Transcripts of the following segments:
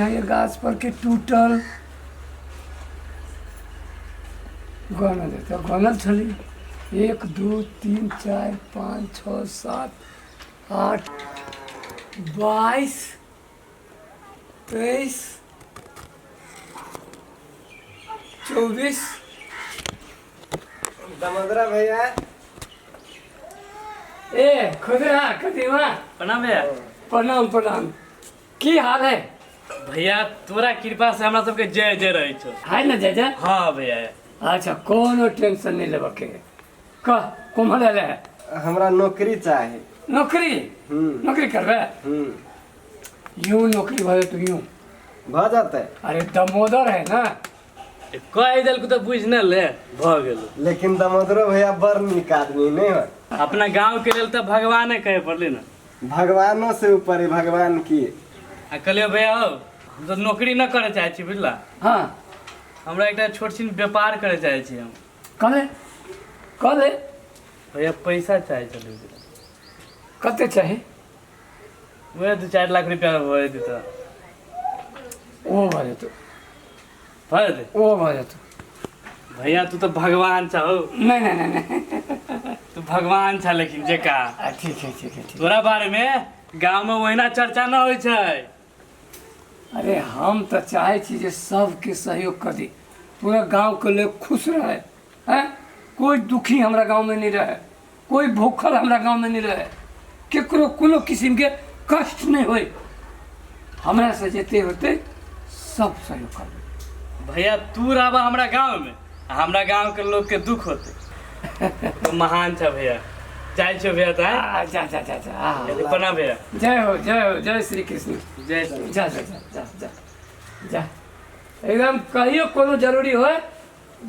बुझाइए गाछ पर के टूटल। गनल तऽ गनल छलै 1 2 3 4 5 6 7 8 22 23 24। दामोदरा भैया। ए खुदरा कदीमा। प्रणाम भैया। प्रणाम प्रणाम। की हाल है? भैया तोरा कृपा से हमरा सबके जय जय रहे छौ। है ना जय जय? हाँ भैया। अच्छा कोनो टेंशन नहीं लेबे के। कह कोम्हर आयल है? हमरा नौकरी चाही। नौकरी? नौकरी करबे? यूं नौकरी भऽ जेतौ यूं। भऽ जेतै। अरे दामोदर है ना। कहि देलकौ तऽ बुझि न ले भऽ गेल। लेकिन दामोदरो भैया बड़ नीक आदमी नहीं हो? अपना गांव के लेल तऽ भगवाने कहे पड़ले ना। भगवानों से ऊपर है भगवान की। आ कहलियो भैया हो हम तऽ नौकरी न करे चाहे छी बुझला। हाँ। हमरा एकटा छोट छिन व्यापार करे चाहे छी हम। कहले कहले। भैया पैसा चाहे छलै। कते चाही? वएह 2-4 लाख रुपया भऽ जेतै तऽ। ओ भऽ जेतौ। भऽ जेतै? ओ भऽ जेतौ। भैया तू तऽ भगवान छह। नहीं नहीं नहीं नहीं। तू भगवान छह लेकिन जेका। ठीक है ठीक है ठीक। तोरा बारे में गाँव में ओहिना चर्चा न होइ छै। अरे हम तऽ चाहे छी जे सबके सहयोग कर दी, पूरा गाँव के लोग खुश रहे, हैं? कोई दुखी हमरा गाँव में नहीं रहे, कोई भूखल हमरा गाँव में नहीं रहे, केकरो कोनो किस्म के कष्ट नहीं होए। हमरा से जते होते सब सहयोग करबै। भैया तू रहबा हमरा गाँव में, हमरा गाँव के लोग के दुख होते। तो महान छ भैया। जाइ छौ भैया तऽ, आ, जा जा जा जा, आ। चलू, प्रणाम भैया। जय हो जय हो, जय श्री कृष्ण। जय श्री। जा जा जा जा जा जा। एकदम कहियो कोनो जरूरी हो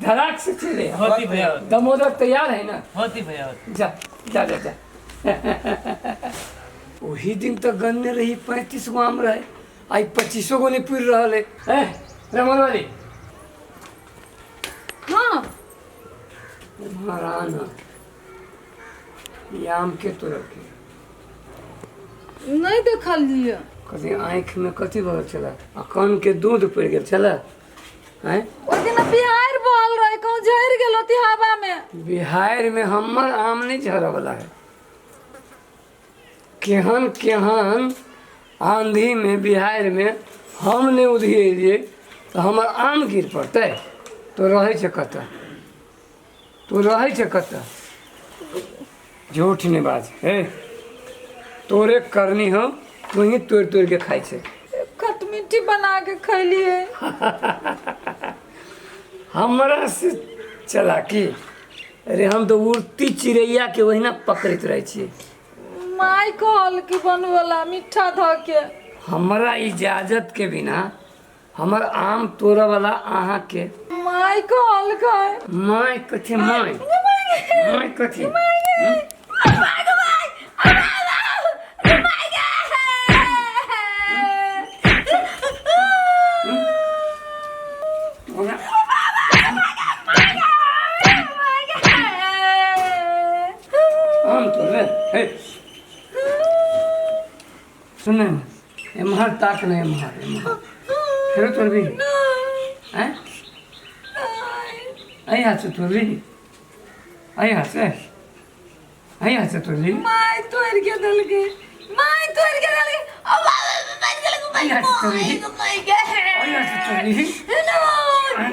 धड़ाक से चले। होती भैया, होती। दामोदर तैयार है ना? होती भैया, होती। जा जा जा जा। वही दिन तो गन्ने रही 35 गो आम रहे, आई 25 गो नहीं पुर रहा है। ए, रमन वाली। हाँ। महाराना, ये आम के तोड़ के? नहीं देखलिए। कथी आँख में कथी भऽ छला? आ कान के दूध पड़ गेल छला? हैं? ओहि दिन बिहार बहल रहे, कहूँ झड़ि गेल होती हवा में। बिहार में हमर आम नहीं झड़े वाला है। केहन केहन आंधी में बिहार में हम नहीं उधिएलिए तो हमर आम गिर पड़तै। तो रहै छै कतऽ? तो रहै छै कतऽ? झूठ नहीं बाज। हे तोरे करनी हो, तू ही तोड़ तोड़ के खाइ छै। खटमिट्ठी बना के खैलिए। हमरा से चलाकी? अरे हम तो उड़ती चिड़ैया के ओहिना पकड़ैत रहै छियै। माय कहल कि बनवला मीठा धऽ के। हमरा इजाजत के बिना हमर आम तोड़ऽ वाला अहाँ के? माय कहलकै। माय कथी? माय माय कथी? आम तोड़बे? हे सुन, एम्हर ताक नहि, एम्हर एम्हर। फेरो तोड़बी? हैं? एहि हाथ से तोड़बी? एहि हाथ से, एहि हाथ से तोड़बी? माय तोड़ के देलकै, माय तोड़ के देलकै। ओ बाबा, मार देलकै। एहि हाथ से तोड़बी? एहि हाथ से तोड़बी?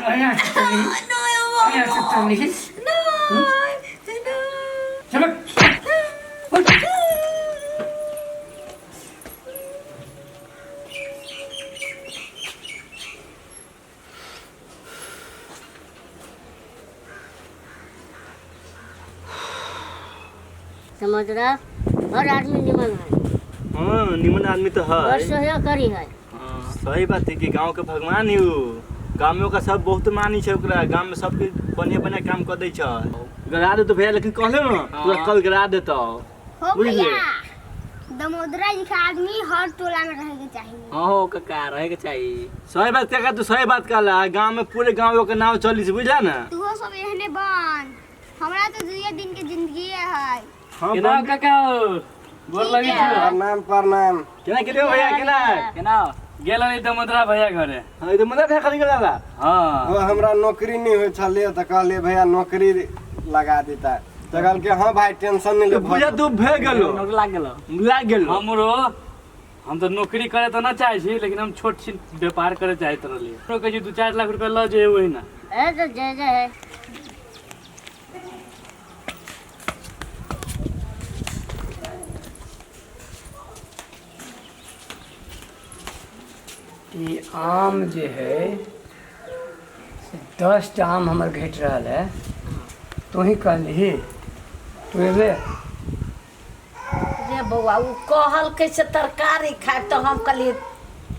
एहि हाथ से तोड़बी? एहि हाथ से तोड़बी? चलो। समुद्रा हर आदमी निमन है। हाँ निमन आदमी तो है। और सहयोग करी है। हाँ, सही बात है कि गांव के भगवान ही उ। गांव में ओकरा सब बहुत मानी छै, ओकरा गांव में सबके बढ़िया बढ़िया काम कर दै छै। गरा देतो भैया, लेकिन कहले ना तोरा कल गरा देतो। हो बुझलिए? भैया, दमोदरा जी का आदमी हर टोला में रहे के चाहिए। हाँ हो काका, रहे के चाहिए। सही बात काका, तू सही बात कहला। गांव में पूरे गांव ओकर नाम चली छै, बुझला ना? तू सब एहने बन, हमरा तो दुए दिन के जिंदगी है। हाँ, केना बन। काका हो? गोर लगे छौ। प्रणाम प्रणाम। केना केना भैया, केना? केना? गेल रही दमोदरा भैया घरे। हाँ, ई दमोदरा भैया खाली गेल ला। हाँ। वो हमरा नौकरी नहीं होइ छलै तऽ कहलियै भैया नौकरी लगा देता, तऽ कहलकै हाँ भाई टेंशन नहीं ले। पूजा तू भे गेलो, नौकरी लाग गेलो। लाग गेलो। हमरो हम तऽ नौकरी करे तऽ न चाहै छी, लेकिन हम छोट छिन व्यापार करे चाहैत रहलियै। हमरो कहै छी 2-4 लाख रुपया लऽ जइयै ओहिना। ए तो जय जय है। ई आम जे है से 10 टा आम हमर घटि रहल है। तू ही कहली तू एबे रे बौआ, उ कहलकै से तरकारी खायब तऽ हम कहलियै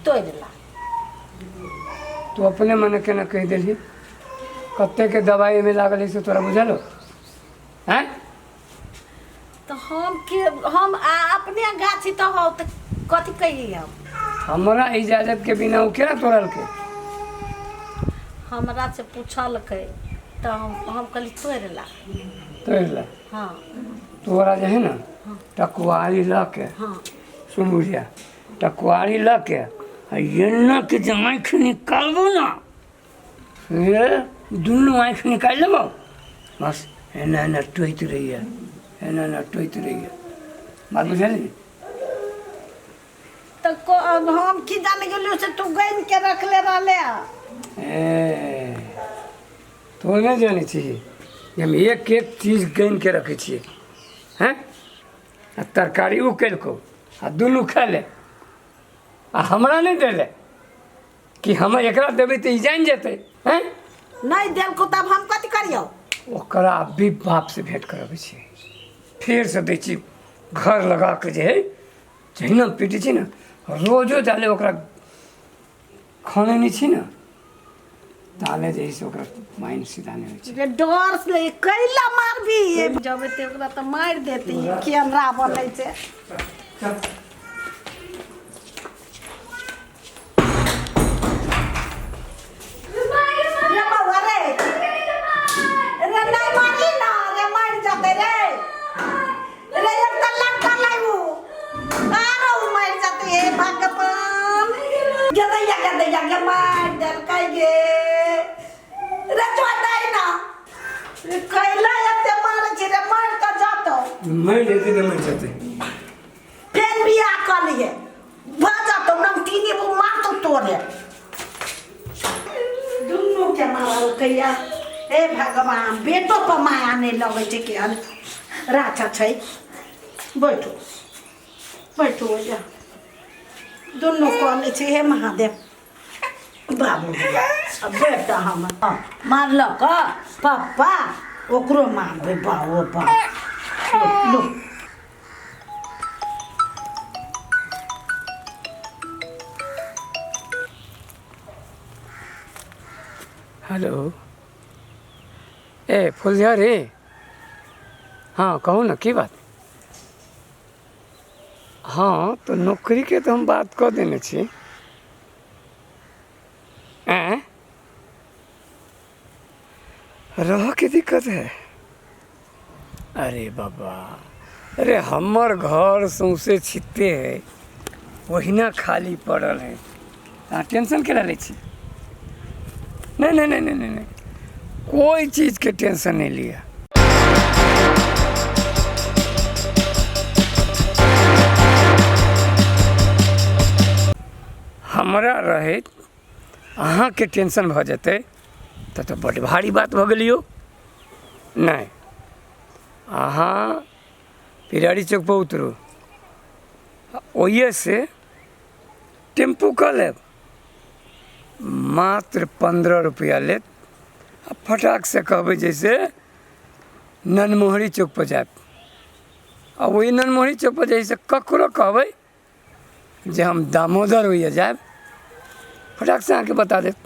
तोड़ि ला। तू अपने मने केना कहि देलही? कते के दवाई में लागल है से तोरा बुझल हो? हैं? तऽ हम के हम अपने गाछी तऽ हौ तऽ कथी कहियै हम? हमरा इजाजत के बिना उ केना तोड़लकै? हमरा से पूछलकै तऽ हम कहली तोड़ि ला। तोड़ि ला? हाँ। तोरा जे है ना टकुआरी लऽ के, सुन बुझिया, टकुआरी लऽ के एना के जे आँखि निकालबो ना, ये दुनू आँखि निकालि लेबो, बस एना एना टोइत रहिए, एना एना टोइत रहिए। बात बुझली? तऽ हम की जाने गेलियो से तू गनि के रखले रहले। ए तो नहि जानै छी हम एक एक चीज गनि के रखै छियै। हैं? आ तरकारी उ केलको आ दुनू खा ले आ हमरा नहि देले कि हम एकरा देबै तऽ ई जानि जेतै। हैं? नहि देलको तब हम कथी करियौ? ओकरा अभी बापसँ भेँट करबै छियै, फेरसँ दै छी घर लगा के जे है जहिना पीटै छी ने रोजो जाले ओकरा खाने नहि छी ने ताले जे है से ओकरा माइंड सीधा नहि होइ छै। डर से कैला मारबी जब ते ओकरा तऽ मारि देती केना बनै छै। रे बौआ रे, रे नहि मारी ना रे, मारि जेतै रे। रे एक तऽ लटका लै उ आरो उ मारि जेतै। हे भगवान, गेदैया गेदैया गे मारि देलकै गे। रे छोड़ दै ना, कैला एते मारै छै रे, मारि तऽ जतौ। मरि जेतै तऽ मरि जेतै। फेर बियाह कऽ लिहे भऽ जतौ, नमतीनी वो मारतौ तोरे। दुनू के मारलकैया। हे भगवान, बेटो पर माया नहि लगै छै केहन राछा छै। बैठू बैठू ओइजा, दुनू कऽ छै। हे महादेव बाबू बेटा हमर मारलक पप्पा, ओकरो मारबै बाबू बाबू। लो हेलो, ए फुलझड़ी, हाँ कहू ना की बात? हाँ तो नौकरी के तो हम बात कऽ देने छी। आँय रह के दिक्कत है? अरे बाबा, अरे हमर घर सौंसे छित्ते है, ओहिना खाली पड़ल है, अहाँ टेंशन केना लै छी? नहीं नहीं नहीं नहीं नहीं, कोई चीज़ के टेंशन नहीं लिया। हमरा रहैत अहाँके टेंशन भऽ जेतै तऽ बड्ड भारी बात भऽ गेलियौ। नहि, अहाँ पिरारी चौक पर उतरू, ओहिए से टेम्पू कऽ लेब, मात्र 15 रुपया लेत आ फटाक से कहबै जैसे ननमोहरी चौक पर जायब, आ ओहि ननमोहरी चौक पर जैसे ककरो कहबै जे हम दामोदर होइए जायब, फटाक से अहाँके बता देत।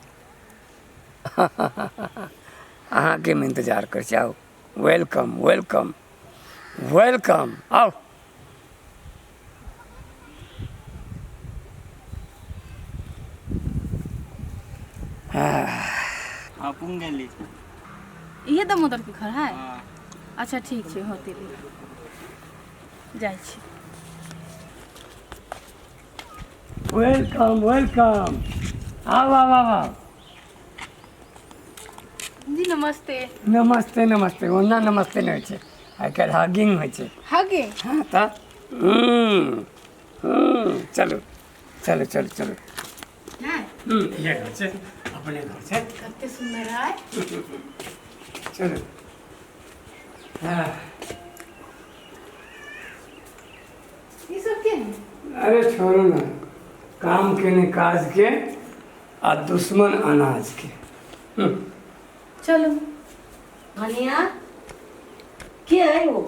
अहाँके हम इंतजार करै छी, आउ, welcome welcome welcome, आउ। हाँ पुंग गेली। इहे दामोदर के घर है? हाँ। अच्छा ठीक छै, होते जाइ छी। Welcome welcome, आउ आउ आउ आउ। जी नमस्ते। नमस्ते नमस्ते, ओना नमस्ते नहि होइ छै, आइ काल्हि हगिंग होइ छै। हगिंग? हाँ तऽ चलू चलू चलू चलू। इएह घर छै, अपने घर छै। कते सुंदर है। चलू। हाँ ई सब के है? अरे छोड़ू ना, काम के ने काज के आ दुश्मन अनाज के। चलो। धनिया के है वो?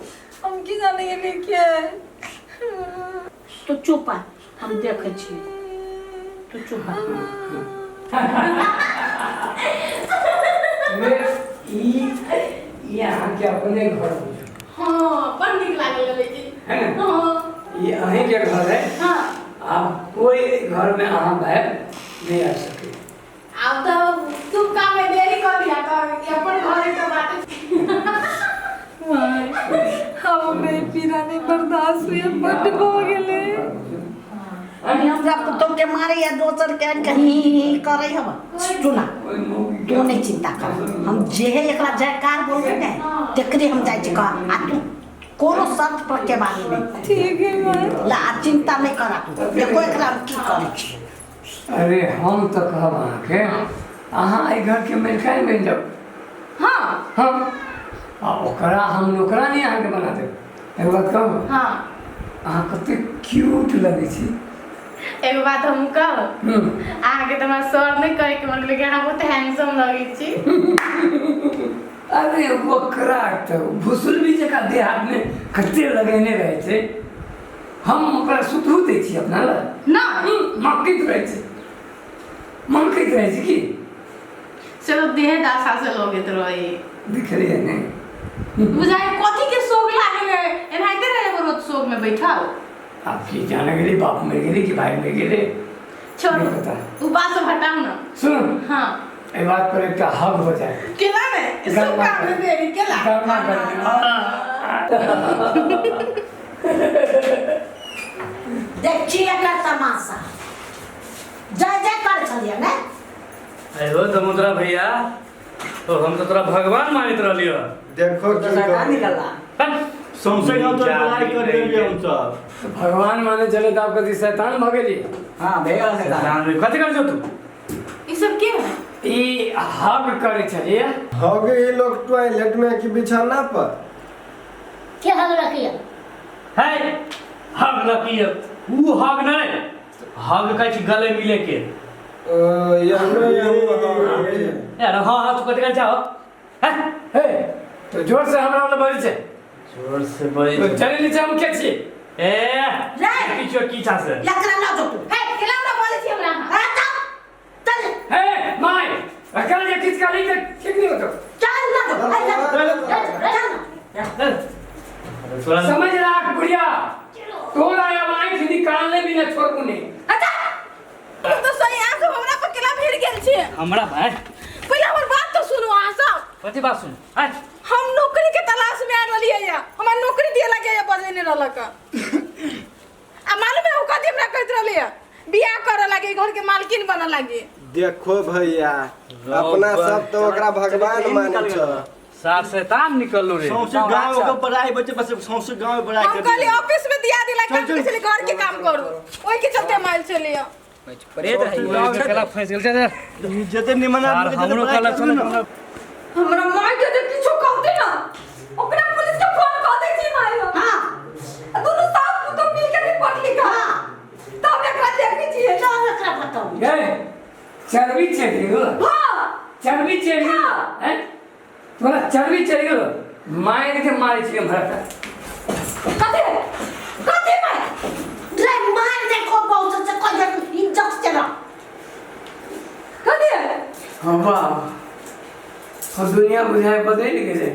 हम की जाने के के है। तो चुप आ, हम देखै छी, तू चुप आ। ई अहाँ के अपने घर। हाँ, बड़ नीक लागल लेकिन है ना? हाँ। ये अहीं के घर है। हाँ। आप कोई घर में अहाँ भय नहीं आ सके। अब तो तुम काम में देरी कर दिया तो अपन घर के बात। हम पीड़ा नहीं बर्दाश्त हुए, बड भ गेले। अरे हमरा पुतोह के मारे या दोसर के कहीं करे हम सुना, तू नहीं चिंता कर, हम जे है एकरा जयकार बोलबे ने तेकरे हम जाइ छी कह, आ तू कोनो शर्त पर के बारी नहीं। ठीक है मां, ला चिंता नहीं करा तू, देखो एकरा हम की करै छी। अरे हम तो कहब अहाँके, अहाँ एहि घर के मालिकाइन बनि जाउ। हाँ हाँ, आ ओकरा हम नौकरानी अहाँके बना देब। एगो बात कहब? हाँ। अहाँ कते क्यूट लगै छी। एगो बात हम कहब? अहाँके तऽ हमरा सर नहि कहैके मन, लेकिन अहाँ बहुत हैंडसम लगै छी। अरे ओकरा तऽ भुसुलबी जकाँ देहातमे कते लगेने रहै छै, हम ओकरा सुतहु दै छी अपना लग ना, मकैत रहै छै, मकैत रहै छै की से तो देह दासा से लगैत रहे। देखलियै नहि बुझाइ कथी के शोक लागल है, एनाहिते रहे रोज शोक में बैठल। आप की जाने गेली बाप मरि गेली कि भाई मरि गेलै छोड़ू, नहीं पता। उ बात सब हटाउ ना। सुन। हाँ। एहि बात पर एकटा हक हो जाए। केला ने सब काम में देरी केला। गरमा गर्मी। देखी एकर तमाशा, जय जय कर छलियै ने। अरे समुद्रा भैया, तो हम तो तोरा भगवान मानित रहलियो। देखो की शैतान निकलला। सौंसे गांव तो लड़ाई कर देलियै हम सब। भगवान माने चले तो आप कथी शैतान भ गेली? हां भैया शैतान कथी कर छौ तू? ई सब के है? ई हग करे छलियै। हग ई लोग टॉयलेट में कि बिछाना पर? के हग रखिए? है हग रखिए, ऊ हग नहीं, हग कहै छी गले मिले के। अरे हाँ हाँ, तू कथी कर चाहो? हे तो जोर से हमरा वाला बजै छै। जोर से बजै तो चले नीचे हम के छी। ए रे किछो की छा से लकड़ा ल जो तू। हे केला ना बोलै छी हमरा। हां चल चल। हे my अकल जे किछ कहली त ठीक नहीं होतो। चल ना जो, चल चल। समझ राख बुढ़िया, तोरा अब आँख निकालने भी न छोड़बू नहीं। अच्छा तो सही अहाँ सब हमरा पर केला भिड़ गेल छी। हमरा भाई पहिले हमर बात तो सुनू अहाँ सब। कथी बात सुनू? आय हम नौकरी के तलाश में आयल रहलियै या, हमरा नौकरी दिए लगे या बजै नहीं रहलक। आ मालूम है ओ कथी हमरा कहैत रहलियै? बियाह करे लागे, घर के मालकिन बने लागे। देखो भैया, अपना सब तो ओकरा भगवान मानै छ। सार शैतान निकललो रे। सौंसे गांव के बड़ाई बच्चे बस सौंसे गांव में बड़ाई हम कर। कहली ऑफिस में दिया दिला काम के चली घर के काम करू, ओहि के चलते माइल चलियो। प्रेत है केला फंस गेल छै। जते निमन आदमी के हमरो कहलक सुन, हमरा माय के जे किछो कहते ना ओकरा पुलिस के फोन क दै छी माय। हां दुनू सास पुतोह मिल के रिपोर्ट लिखा। हां तब एकरा देखै छियै। चल एकरा बताऊ। ए चर्बी चढ़ि गेलो। हां चर्बी चढ़ि गेलो। हैं तोरा चर्बी चढ़ि गेलो, मारि के मारै छी हमरा त। कथी कथी माय? रे मार देखो बहुत से कह इज्जत चला। कथी? हां वाह, और दुनिया बुझाए बदलि गेलै।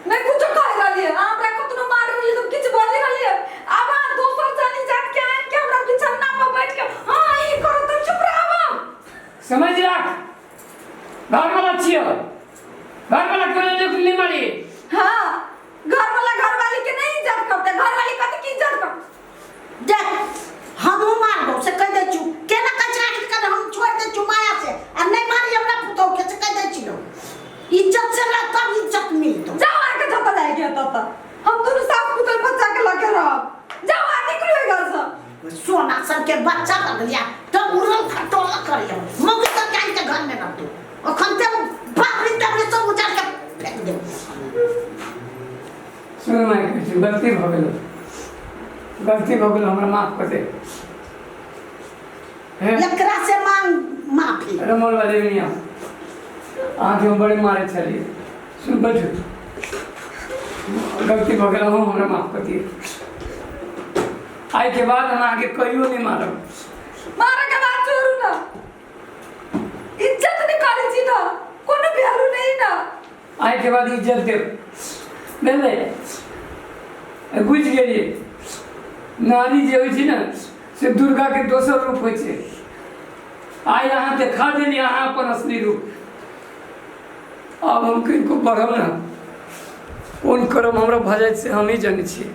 नहीं कुछो कह रहलियै, हमरा कतनो मार रहलियै तो किछ बोलि रहलियै। आब अहाँ दोसर जानी जात के आनि के हमरा बिछौना पर बैठ के हां ई करू त चुप रहब। समझ राख, घर वाला छियो, घर वाला कोई नहीं मारी। हां घर वाला घर वाली के नहीं इज्जत करते, घर वाली कथी की इज्जत कर? देख सबके बच्चा भऽ गेलिया तऽ उड़ल खटोला करियौ मौगी सब जानि के घर में रहतौ अखन ते बाबरी ताबरी सब उजाड़ के फेंक देब। सुन माय कहै छी गलती भऽ गेल, गलती भऽ गेल, हमरा माफ कऽ दे। हे एकरा से मांग माफी। अरे मोर वाले नहीं आओ, अहाँके हम बड़े मारे छलियै। सुन बैठू, गलती भऽ गेल, अहूँ हमरा माफ कऽ दिअ। आइके बाद हम अहाँके कहियो नहि मारब। मारे के बाद छोड़ू ना, इज्जत निकालै छी ना, कोनो वैल्यू नहीं ना। आइके बाद इज्जत देब, बुझलै? बुझि गेलियै? नारी जे होइ छै ने से दुर्गाके दोसर रूप होइ छै। आइ अहाँ देखा देलियै अहाँ अपन असली रूप। आब हम किनको बढ़ब ना, कोन करम हमरा भऽ जाइत से हमही जनै छियै।